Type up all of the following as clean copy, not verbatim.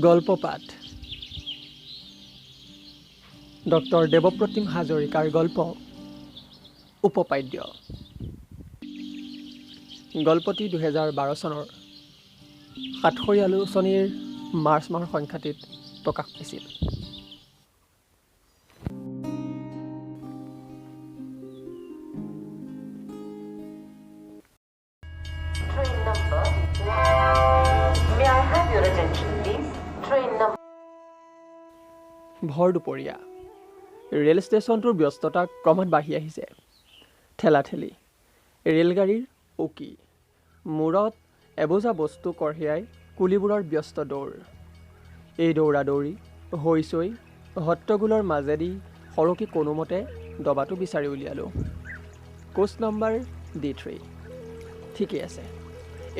গল্প পাঠ ডক্টৰ দেৱপ্ৰতিম হাজৰিকাৰ গল্প উপপাদ্য। গল্পটি 2012 চনৰ সাতসৰী আলোচনীৰ মাৰ্চ মাহৰ সংখ্যাটিত প্ৰকাশ পাইছিল। ভৰ দুপৰীয়া ৰেল ষ্টেচনটোৰ ব্যস্ততা ক্ৰমাৎ বাঢ়ি আহিছে। ঠেলাঠেলি, ৰেলগাড়ীৰ উকি, মূৰত এবোজা বস্তু কঢ়িয়াই কুলিবোৰৰ ব্যস্ত দৌৰ। এই দৌৰা দৌৰি হৈচৈ হট্টগোলৰ মাজেদি সৰকি কোনোমতে দবাটো বিচাৰি উলিয়ালোঁ। Koch number D3। ঠিকেই আছে।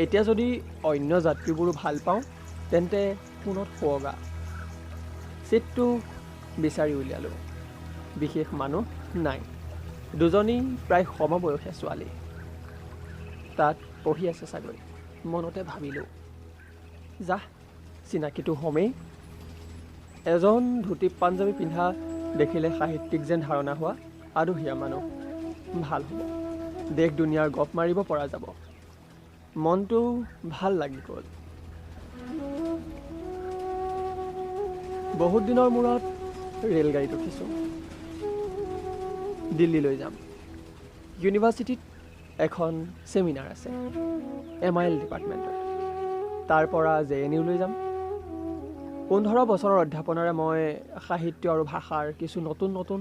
এতিয়া যদি অন্য যাত্ৰীবোৰো ভাল পাওঁ তেন্তে ফোনত সুৱগা। চিটটো বিচাৰি উলিয়ালোঁ। বিশেষ মানুহ নাই, দুজনী প্ৰায় সমবয়সীয়া ছোৱালী, তাত পঢ়ি আছে চাগৈ। মনতে ভাবিলোঁ, যা চিনাকিটো হ'মেই। এজন ধুতি পাঞ্জাবী পিন্ধা দেখিলে সাহিত্যিক যেন ধাৰণা হোৱা আদহীয়া মানুহ, ভাল হ'ব, দেশ দুনিয়াৰ গপ মাৰিব পৰা যাব। মনটো ভাল লাগি গ'ল। বহুত দিনৰ মূৰত ৰেলগাড়ীত উঠিছোঁ। দিল্লীলৈ যাম। ইউনিভাৰ্চিটিত এখন ছেমিনাৰ আছে, MIL ডিপাৰ্টমেণ্টৰ। তাৰ পৰা JNUলৈ যাম। 15 বছৰৰ অধ্যাপনাৰে মই সাহিত্য আৰু ভাষাৰ কিছু নতুন নতুন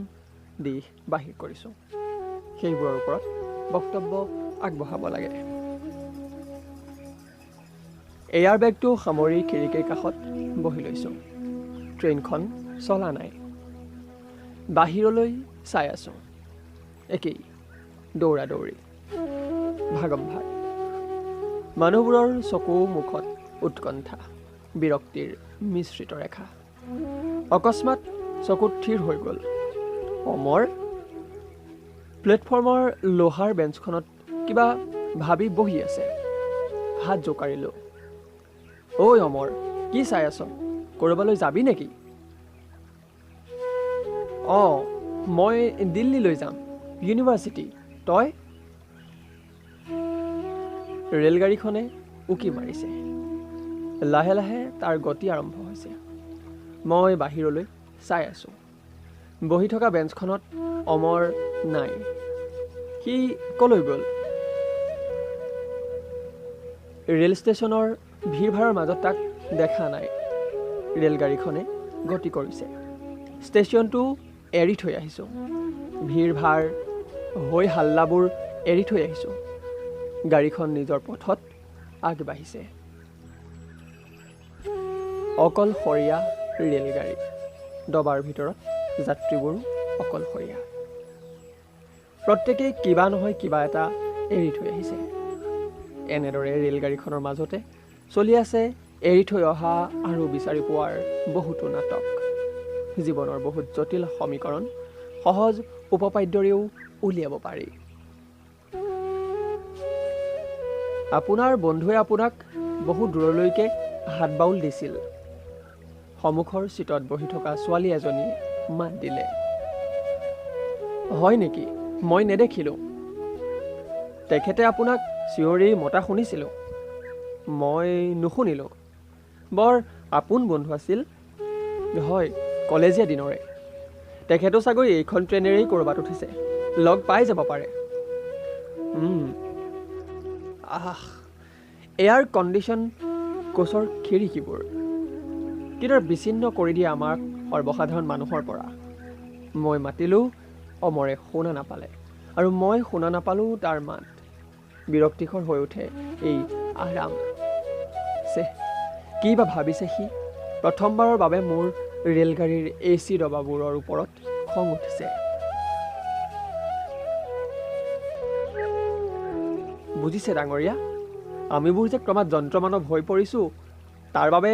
দিশ বাহিৰ কৰিছোঁ। সেইবোৰৰ ওপৰত বক্তব্য আগবঢ়াব লাগে। এয়াৰ বেগটো সামৰি খিৰিকীৰ কাষত বহি লৈছোঁ। ট্ৰেইনখন চলা নাই। বাহিৰলৈ চাই আছোঁ। একেই দৌৰা দৌৰি, ভাগম ভাগ। মানুহবোৰৰ চকু মুখত উৎকণ্ঠা, বিৰক্তিৰ মিশ্ৰিত ৰেখা। অকস্মাত চকুত থিৰ হৈ গ'ল অমৰ। প্লেটফৰ্মৰ লোহাৰ বেঞ্চখনত কিবা ভাবি বহি আছে। হাত জোকাৰিলোঁ। ঐ অমৰ, কি চাই আছ? ক'ৰবালৈ যাবি নেকি? অঁ, মই দিল্লীলৈ যাম, ইউনিভাৰ্চিটি। তই? ৰেলগাড়ীখনে উকি মাৰিছে। লাহে লাহে তাৰ গতি আৰম্ভ হৈছে। মই বাহিৰলৈ চাই আছোঁ। বহি থকা বেঞ্চখনত অমৰ নাই। সি ক'লৈ গ'ল? ৰেল ষ্টেচনৰ ভিৰ ভাৰৰ মাজত তাক দেখা নাই। ৰেলগাড়ীখনে গতি কৰিছে। ষ্টেচনটো এৰি থৈ আহিছোঁ। ভিৰ ভাৰ হৈ হাল্লাবোৰ এৰি থৈ আহিছোঁ। গাড়ীখন নিজৰ পথত আগবাঢ়িছে। অকলশৰীয়া ৰেলগাড়ী। ডবাৰ ভিতৰত যাত্ৰীবোৰো অকলশৰীয়া। প্ৰত্যেকেই কিবা নহয় কিবা এটা এৰি থৈ আহিছে। এনেদৰে ৰেলগাড়ীখনৰ মাজতে চলি আছে এৰি থৈ অহা আৰু বিচাৰি পোৱাৰ বহুতো নাটক। জীৱনৰ বহুত জটিল সমীকৰণ সহজ উপপাদ্যৰেও উলিয়াব পাৰি। আপোনাৰ বন্ধুৱে আপোনাক বহু দূৰলৈকে হাত বাউল দিছিল। সন্মুখৰ চিটত বহি থকা ছোৱালী এজনীয়ে মাত দিলে। হয় নেকি? মই নেদেখিলোঁ। তেখেতে আপোনাক চিঞৰি মতা শুনিছিলোঁ। মই নুশুনিলোঁ। বৰ আপোন বন্ধু আছিল। হয়, কলেজীয়া দিনৰে। তেখেতো চাগৈ এইখন ট্ৰেইনেৰেই ক'ৰবাত উঠিছে, লগ পাই যাব পাৰে। আহ, এয়াৰ কণ্ডিশ্যন কোচৰ খিৰিকীবোৰ কিদৰে বিচ্ছিন্ন কৰি দিয়ে আমাক সৰ্বসাধাৰণ মানুহৰ পৰা। মই মাতিলোঁ, অমৰে শুনা নাপালে আৰু মই শুনা নাপালোঁ তাৰ মাত। বিৰক্তিকৰ হৈ উঠে এই আৰাম। চেহ, কি বা ভাবিছে সি? প্ৰথমবাৰৰ বাবে মোৰ ৰেলগাড়ীৰ AC ডবাবোৰৰ ওপৰত খং উঠিছে। বুজিছে ডাঙৰীয়া, আমিবোৰ যে ক্ৰমাৎ যন্ত্ৰমানৱ হৈ পৰিছোঁ, তাৰ বাবে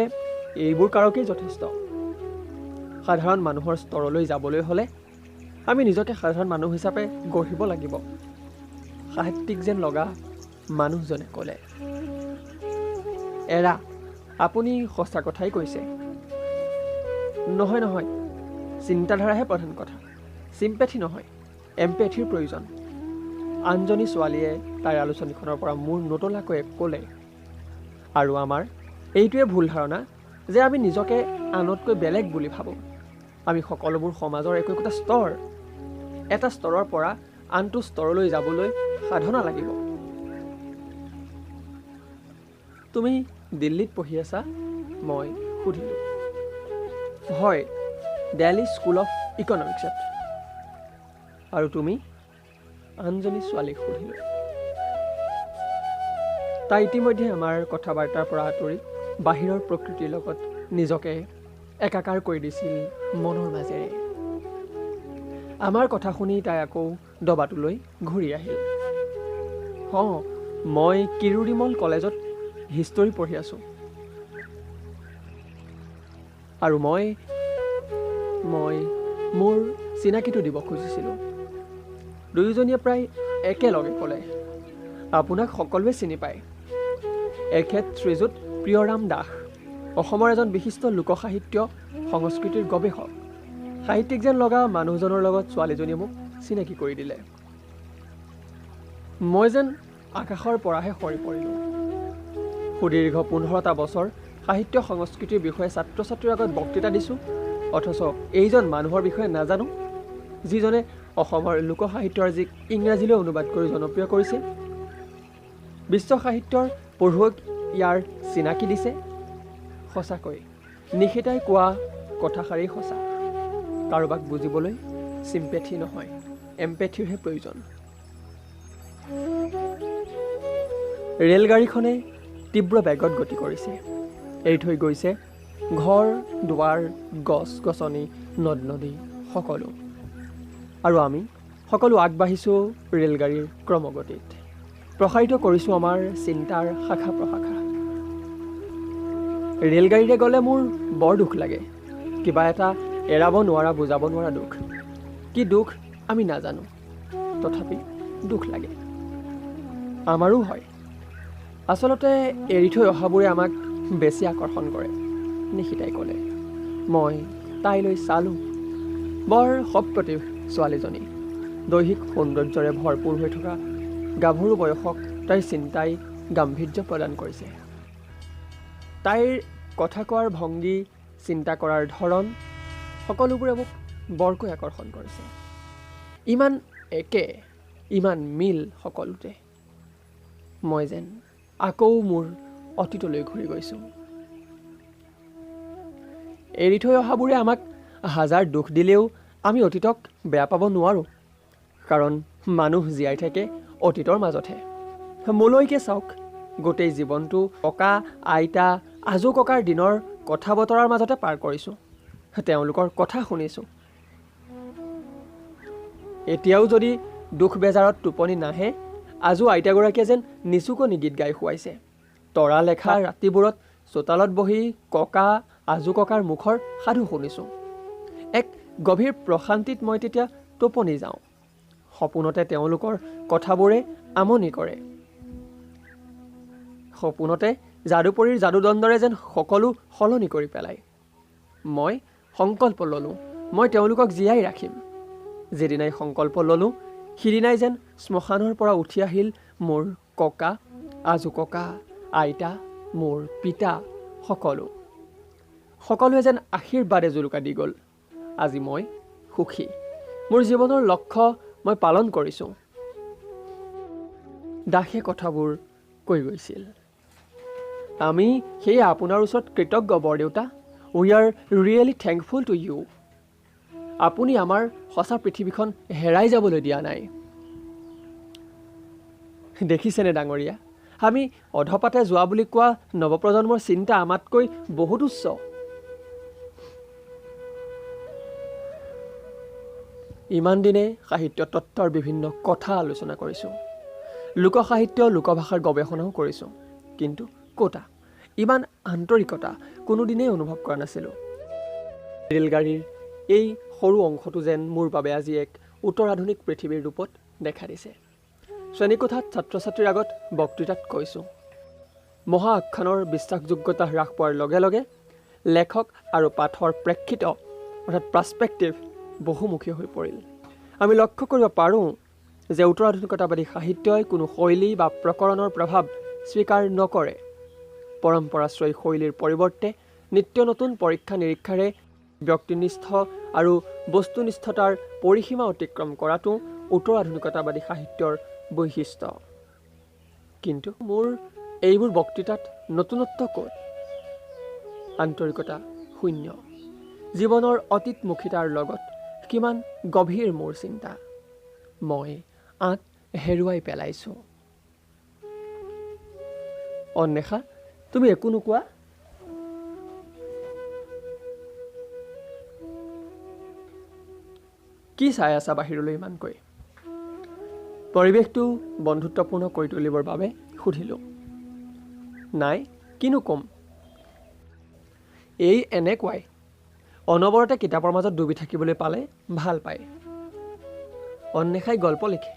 এইবোৰ কাৰকেই যথেষ্ট। সাধাৰণ মানুহৰ স্তৰলৈ যাবলৈ হ'লে আমি নিজকে সাধাৰণ মানুহ হিচাপে গঢ়িব লাগিব। সাহিত্যিক যেন লগা মানুহজনে ক'লে, এৰা, আপুনি সঁচা কথাই কৈছে। নহয় নহয়, চিন্তাধাৰাহে প্ৰধান কথা, চিম্পেথি নহয়, এম্পেথিৰ প্ৰয়োজন। আনজনী ছোৱালীয়ে তাইৰ আলোচনীখনৰ পৰা মূৰ নতলাকৈয়ে ক'লে, আৰু আমাৰ এইটোৱে ভুল ধাৰণা যে আমি নিজকে আনতকৈ বেলেগ বুলি ভাবোঁ। আমি সকলোবোৰ সমাজৰ একো একোটা স্তৰ। এটা স্তৰৰ পৰা আনটো স্তৰলৈ যাবলৈ সাধনা লাগিব। তুমি দিল্লীত পঢ়ি আছা? মই সুধিলোঁ। হয়, দিল্লী স্কুল অফ ইকনমিক্সত। আৰু তুমি? আনজনী ছোৱালীক সুধিলোঁ। তাই ইতিমধ্যে আমাৰ কথা বাৰ্তাৰ পৰা আঁতৰি বাহিৰৰ প্ৰকৃতিৰ লগত নিজকে একাকাৰ কৰি দিছিল মনৰ মাজেৰে। আমাৰ কথা শুনি তাই আকৌ দবাটোলৈ ঘূৰি আহিল। অঁ, মই কিৰোৰিমল কলেজত হিষ্টৰী পঢ়ি আছোঁ। আৰু মই মই মোৰ চিনাকিটো দিব খুজিছিলোঁ। দুয়োজনীয়ে প্ৰায় একেলগে ক'লে, আপোনাক সকলোৱে চিনি পায়। এখেত শ্ৰীযুত প্ৰিয়ৰাম দাস, অসমৰ এজন বিশিষ্ট লোকসাহিত্য সংস্কৃতিৰ গৱেষক। সাহিত্যিক যেন লগা মানুহজনৰ লগত ছোৱালীজনীয়ে মোক চিনাকি কৰি দিলে। মই যেন আকাশৰ পৰাহে সৰি পৰিলোঁ। সুদীৰ্ঘ 15টা বছৰ সাহিত্য সংস্কৃতিৰ বিষয়ে ছাত্ৰ ছাত্ৰীৰ আগত বক্তৃতা দিছোঁ, অথচ এইজন মানুহৰ বিষয়ে নাজানো, যিজনে অসমৰ লোকসাহিত্যৰাজিক ইংৰাজীলৈ অনুবাদ কৰি জনপ্ৰিয় কৰিছে, বিশ্ব সাহিত্যৰ পঢ়ুৱৈক ইয়াৰ চিনাকি দিছে। সঁচাকৈ নিশিতাই কোৱা কথাষাৰেই সঁচা, কাৰোবাক বুজিবলৈ চিম্পেথি নহয়, এম্পেথিৰহে প্ৰয়োজন। ৰেলগাড়ীখনে তীব্ৰ বেগত গতি কৰিছে। এৰি থৈ গৈছে ঘৰ দুৱাৰ, গছ গছনি, নদ নদী সকলো। আৰু আমি সকলো আগবাঢ়িছোঁ ৰেলগাড়ীৰ ক্ৰমগতিত, প্ৰসাৰিত কৰিছোঁ আমাৰ চিন্তাৰ শাখা প্ৰশাখা। ৰেলগাড়ীৰে গ'লে মোৰ বৰ দুখ লাগে, কিবা এটা এৰাব নোৱাৰা, বুজাব নোৱাৰা দুখ। কি দুখ আমি নাজানো, তথাপি দুখ লাগে। আমাৰো হয়। আচলতে এৰি থৈ অহাবোৰে আমাক বেছি আকৰ্ষণ কৰে, নিশিতাই ক'লে। মই তাইলৈ চালোঁ। বৰ সপ্ৰতিভ ছোৱালীজনী, দৈহিক সৌন্দৰ্যৰে ভৰপূৰ হৈ থকা গাভৰু বয়সক তাইৰ চিন্তাই গাম্ভীৰ্য প্ৰদান কৰিছে। তাইৰ কথা কোৱাৰ ভংগী, চিন্তা কৰাৰ ধৰণ সকলোবোৰে মোক বৰকৈ আকৰ্ষণ কৰিছে। ইমান একে, ইমান মিল সকলোতে। মই যেন আকৌ মোৰ অতীতলৈ ঘূৰি গৈছোঁ। এৰি থৈ অহাবোৰে আমাক হাজাৰ দুখ দিলেও আমি অতীতক বেয়া পাব নোৱাৰোঁ, কাৰণ মানুহ জীয়াই থাকে অতীতৰ মাজতহে। মোলৈকে চাওক, গোটেই জীৱনটো ককা আইতা আজো ককাৰ দিনৰ কথা বতৰাৰ মাজতে পাৰ কৰিছোঁ, তেওঁলোকৰ কথা শুনিছোঁ। এতিয়াও যদি দুখ বেজাৰত টোপনি নাহে, আজো আইতাগৰাকীয়ে যেন নিচুকনি গীত গাই শুৱাইছে। তৰা লেখা ৰাতিবোৰত চোতালত বহি ককা আজো ককাৰ মুখৰ সাধু শুনিছোঁ। এক গভীৰ প্ৰশান্তিত মই তেতিয়া টোপনি যাওঁ। সপোনতে তেওঁলোকৰ কথাবোৰে আমনি কৰে। সপোনতে যাদুপৰীৰ যাদুদণ্ডৰে যেন সকলো সলনি কৰি পেলায়। মই সংকল্প ল'লোঁ, মই তেওঁলোকক জীয়াই ৰাখিম। যিদিনাই সংকল্প ল'লোঁ, সিদিনাই যেন শ্মশানৰ পৰা উঠি আহিল মোৰ ককা, আজো ককা, আইতা, মোৰ পিতা, সকলো। সকলোৱে যেন আশীৰ্বাদে জুলুকা দি গ'ল। আজি মই সুখী, মোৰ জীৱনৰ লক্ষ্য মই পালন কৰিছোঁ। দাসে কথাবোৰ কৈ গৈছিল। আমি সেয়ে আপোনাৰ ওচৰত কৃতজ্ঞ বৰদেউতা। We are really thankful to you. আপুনি আমাৰ সঁচা পৃথিৱীখন হেৰাই যাবলৈ দিয়া নাই। দেখিছেনে ডাঙৰীয়া, আমি অধপাতে যোৱা বুলি কোৱা নৱপ্ৰজন্মৰ চিন্তা আমাতকৈ বহুত উচ্চ। ইমান দিনে সাহিত্য তত্ত্বৰ বিভিন্ন কথা আলোচনা কৰিছোঁ, লোকসাহিত্য লোকভাষাৰ গৱেষণাও কৰিছোঁ, কিন্তু ক'তা ইমান আন্তৰিকতা কোনোদিনেই অনুভৱ কৰা নাছিলোঁ। ৰেলগাড়ীৰ এই সৰু অংশটো যেন মোৰ বাবে আজি এক উত্তৰ আধুনিক পৃথিৱীৰ ৰূপত দেখা দিছে। শ্ৰেণীকোঠাত ছাত্ৰ ছাত্ৰীৰ আগত বক্তৃতাত কৈছোঁ, মহা আখ্যানৰ বিশ্বাসযোগ্যতা হ্ৰাস পোৱাৰ লগে লগে লেখক আৰু পাঠৰ প্ৰেক্ষিত অৰ্থাৎ পাৰ্চপেক্টিভ বহুমুখী হৈ পৰিল। আমি লক্ষ্য কৰিব পাৰোঁ যে উত্তৰ আধুনিকতাবাদী সাহিত্যই কোনো শৈলী বা প্ৰকৰণৰ প্ৰভাৱ স্বীকাৰ নকৰে। পৰম্পৰাশ্ৰয়ী শৈলীৰ পৰিৱৰ্তে নিত্য নতুন পৰীক্ষা নিৰীক্ষাৰে ব্যক্তিনিষ্ঠ আৰু বস্তুনিষ্ঠতাৰ পৰিসীমা অতিক্ৰম কৰাটো উত্তৰ আধুনিকতাবাদী সাহিত্যৰ বৈশিষ্ট্য। কিন্তু মোৰ এইবোৰ বক্তৃতাত নতুনত্ব ক'ত? আন্তৰিকতা শূন্য। জীৱনৰ অতীতমুখিতাৰ লগত কিমান গভীৰ মোৰ চিন্তা। মই আঁত হেৰুৱাই পেলাইছোঁ। অন্বেষা, তুমি একো নোকোৱা? কি চাই আছা বাহিৰলৈ ইমানকৈ? পৰিৱেশটো বন্ধুত্বপূৰ্ণ কৰি তুলিবৰ বাবে সুধিলোঁ। নাই, কিনো ক'ম, এই এনেকুৱাই। অনবৰতে কিতাপৰ মাজত ডুবি থাকিবলৈ পালে ভাল পায়। অন্বেষাই গল্প লিখে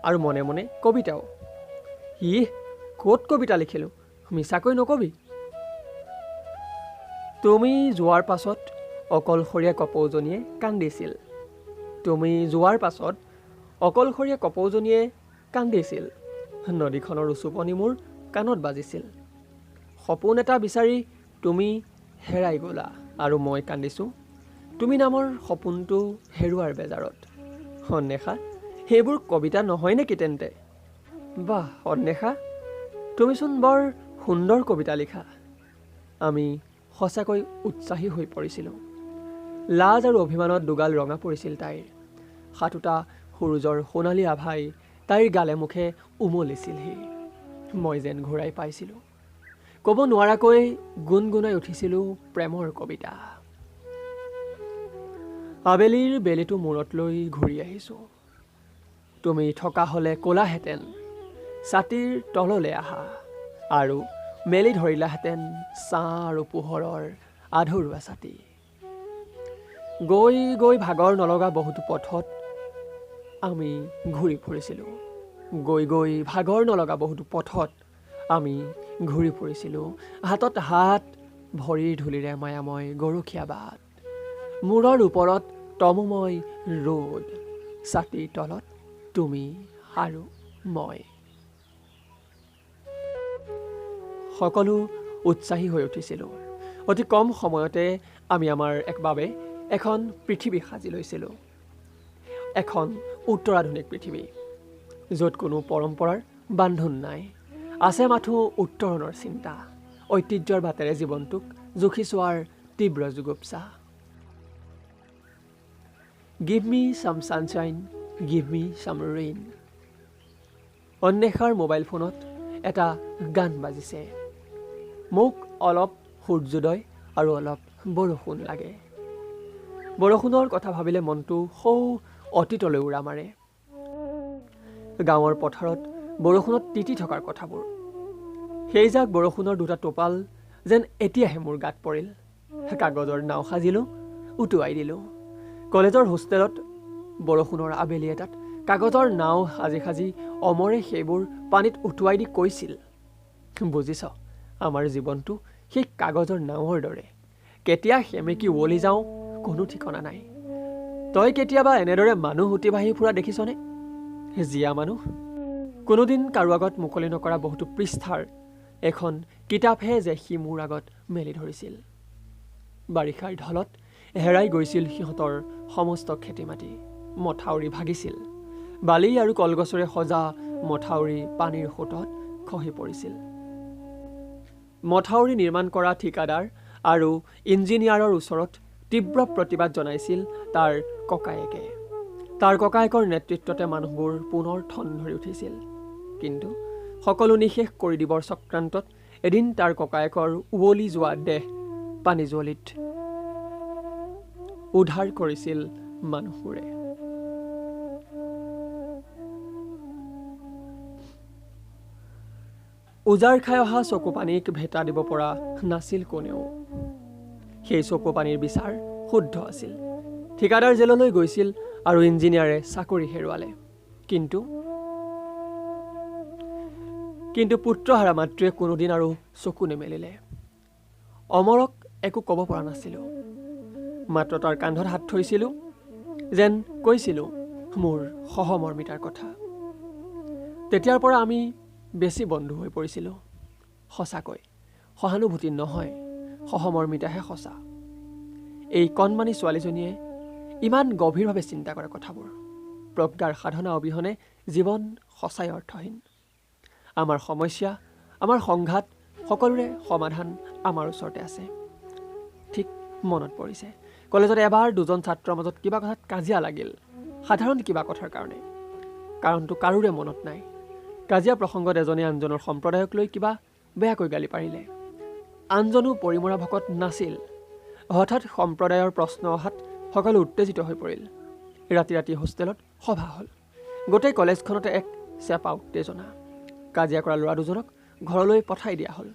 আৰু মনে মনে কবিতাও। ইহ, ক'ত কবিতা লিখিলোঁ, মিছাকৈ নকবি। তুমি যোৱাৰ পাছত অকলশৰীয়া কপৌজনীয়ে কান্দিছিল। তুমি যোৱাৰ পাছত অকলশৰীয়া কপৌজনীয়ে কান্দিছিল। নদীখনৰ উচুপনি মোৰ কাণত বাজিছিল। সপোন এটা বিচাৰি তুমি হেৰাই গ'লা আৰু মই কান্দিছোঁ তুমি নামৰ সপোনটো হেৰুৱাৰ বেজাৰত। অন্বেষা, সেইবোৰ কবিতা নহয় নেকি তেন্তে? বাহ অন্বেষা, তুমিচোন বৰ সুন্দৰ কবিতা লিখা। আমি সঁচাকৈ উৎসাহী হৈ পৰিছিলোঁ। লাজ আৰু অভিমানত দুগাল ৰঙা পৰিছিল তাইৰ। সাতোটা সূৰুযৰ সোণালী আভাই তাইৰ গালে মুখে উমলিছিলহি। মই যেন ঘূৰাই পাইছিলোঁ। ক'ব নোৱাৰাকৈ গুণগুণাই উঠিছিলোঁ প্ৰেমৰ কবিতা। আবেলিৰ বেলিটো মূৰত লৈ ঘূৰি আহিছোঁ। তুমি থকা হ'লে ক'লাহেঁতেন ছাতিৰ তললৈ আহা আৰু মেলি ধৰিলাহেঁতেন ছাঁ আৰু পোহৰৰ আধৰুৱা ছাতি। গৈ গৈ ভাগৰ নলগা বহুতো পথত আমি ঘূৰি ফুৰিছিলোঁ। গৈ গৈ ভাগৰ নলগা বহুতো পথত আমি ঘূৰি ফুৰিছিলোঁ। হাতত হাত, ভৰিৰ ধূলিৰে মায়াময় গৰখীয়া বাট, মূৰৰ ওপৰত তমোময় ৰ'দ, ছাতিৰ তলত তুমি আৰু মই। সকলো উৎসাহী হৈ উঠিছিলোঁ। অতি কম সময়তে আমি আমাৰ বাবে এখন পৃথিৱী সাজি লৈছিলোঁ, এখন উত্তৰাধুনিক পৃথিৱী, য'ত কোনো পৰম্পৰাৰ বান্ধোন নাই, আছে মাথো উত্তৰণৰ চিন্তা, ঐতিহ্যৰ বাটেৰে জীৱনটোক জুখি চোৱাৰ তীব্ৰ যুগুপ্সা। Give me some sunshine, give me some rain. অন্বেষাৰ mobile ফোনত এটা গান বাজিছে। মোক অলপ সূৰ্যোদয় আৰু অলপ বৰষুণ লাগে। বৰষুণৰ কথা ভাবিলে মনটো সৌ অতীতলৈ উৰা মাৰে। গাঁৱৰ পথাৰত বৰষুণত তিতি থকাৰ কথাবোৰ, সেইজাক বৰষুণৰ দুটা টোপাল যেন এতিয়াহে মোৰ গাত পৰিল। কাগজৰ নাও সাজিলোঁ, উটুৱাই দিলোঁ। কলেজৰ হোষ্টেলত বৰষুণৰ আবেলি এটাত কাগজৰ নাও সাজি সাজি অমৰে সেইবোৰ পানীত উটুৱাই দি কৈছিল, বুজিছ, আমাৰ জীৱনটো সেই কাগজৰ নাৱৰ দৰে, কেতিয়া সেমেকি উৱলি যাওঁ কোনো ঠিকনা নাই। তই কেতিয়াবা এনেদৰে মানুহ উটি ভাহি ফুৰা দেখিছনে? জীয়া মানুহ কোনোদিন কাৰো আগত মুকলি নকৰা বহুতো পৃষ্ঠাৰ এখন কিতাপহে যে সি মোৰ আগত মেলি ধৰিছিল। বাৰিষাৰ ঢলত হেৰাই গৈছিল সিহঁতৰ সমস্ত খেতি মাটি, মথাউৰি ভাগিছিল, বালি আৰু কলগছৰে সজা মথাউৰি পানীৰ সোঁতত খহি পৰিছিল। মথাউৰি নিৰ্মাণ কৰা ঠিকাদাৰ আৰু ইঞ্জিনিয়াৰৰ ওচৰত তীব্ৰ প্ৰতিবাদ জনাইছিল তাৰ ককায়েকে। তাৰ ককায়েকৰ নেতৃত্বতে মানুহবোৰ পুনৰ ঠন ধৰি উঠিছিল। কিন্তু সকলো নিশেষ কৰি দিবৰ চক্ৰান্তত এদিন তাৰ ককায়েকৰ উৱলি যোৱা দেহ পানীজুৱলিত উদ্ধাৰ কৰিছিল মানুহবোৰে। উজাৰ খাই অহা চকুপানীক ভেটা দিব পৰা নাছিল কোনেও। সেই চকুপানীৰ বিচাৰ শুদ্ধ আছিল। ঠিকাদাৰ জেললৈ গৈছিল আৰু ইঞ্জিনিয়াৰে চাকৰি হেৰুৱালে। কিন্তু কিন্তু পুত্ৰহাৰা মাতৃয়ে কোনোদিন আৰু চকু নেমেলিলে। অমৰক একো ক'ব পৰা নাছিলোঁ, মাত্ৰ তাৰ কান্ধত হাত থৈছিলোঁ, যেন কৈছিলোঁ মোৰ সহমৰ্মিতাৰ কথা। তেতিয়াৰ পৰা আমি বেছি বন্ধু হৈ পৰিছিলোঁ। সঁচাকৈ সহানুভূতি নহয়, সহমৰ্মিতাহে সঁচা। এই কণমানি ছোৱালীজনীয়ে ইমান গভীৰভাৱে চিন্তা কৰা কথাবোৰ। প্ৰজ্ঞাৰ সাধনা অবিহনে জীৱন সঁচাই অৰ্থহীন। আমাৰ সমস্যা, আমাৰ সংঘাত, সকলোৰে সমাধান আমাৰ ওচৰতে আছে। ঠিক মনত পৰিছে, কলেজত এবাৰ দুজন ছাত্ৰৰ মাজত কিবা কথাত কাজিয়া লাগিল, সাধাৰণ কিবা কথাৰ কাৰণে। কাৰণটো কাৰোৰে মনত নাই। কাজিয়া প্ৰসংগত এজনে আনজনৰ সম্প্ৰদায়ক লৈ কিবা বেয়াকৈ গালি পাৰিলে। আনজনো পৰিমৰা ভকত নাছিল। হঠাৎ সম্প্ৰদায়ৰ প্ৰশ্ন অহাত সকলো উত্তেজিত হৈ পৰিল। ৰাতি ৰাতি হোষ্টেলত সভা হ'ল। গোটেই কলেজখনতে এক চেপা উত্তেজনা। কাজিয়া কৰা ল'ৰা দুজনক ঘৰলৈ পঠাই দিয়া হ'ল।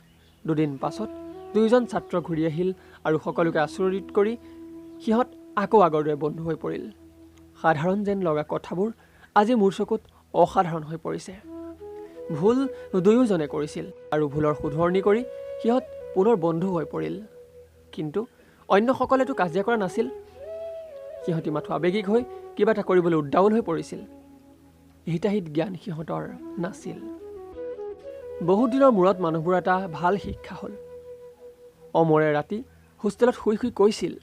দুদিন পাছত দুয়োজন ছাত্ৰ ঘূৰি আহিল আৰু সকলোকে আচৰিত কৰি সিহঁত আকৌ আগৰ দৰে বন্ধু হৈ পৰিল। সাধাৰণ যেন লগা কথাবোৰ আজি মোৰ চকুত অসাধাৰণ হৈ পৰিছে। ভুল দুয়োজনে কৰিছিল আৰু ভুলৰ শুধৰণি কৰি সিহঁত পুনৰ বন্ধু হৈ পৰিল। কিন্তু অন্যসকলেতো কাজিয়া কৰা নাছিল। সিহঁতি মাথো আৱেগিক হৈ কিবা এটা কৰিবলৈ উদ্দাউল হৈ পৰিছিল। হিতাহিত জ্ঞান সিহঁতৰ নাছিল। বহুত দিনৰ মূৰত মানুহবোৰ এটা ভাল শিক্ষা হ'ল। অমৰে ৰাতি হোষ্টেলত শুই শুই কৈছিল,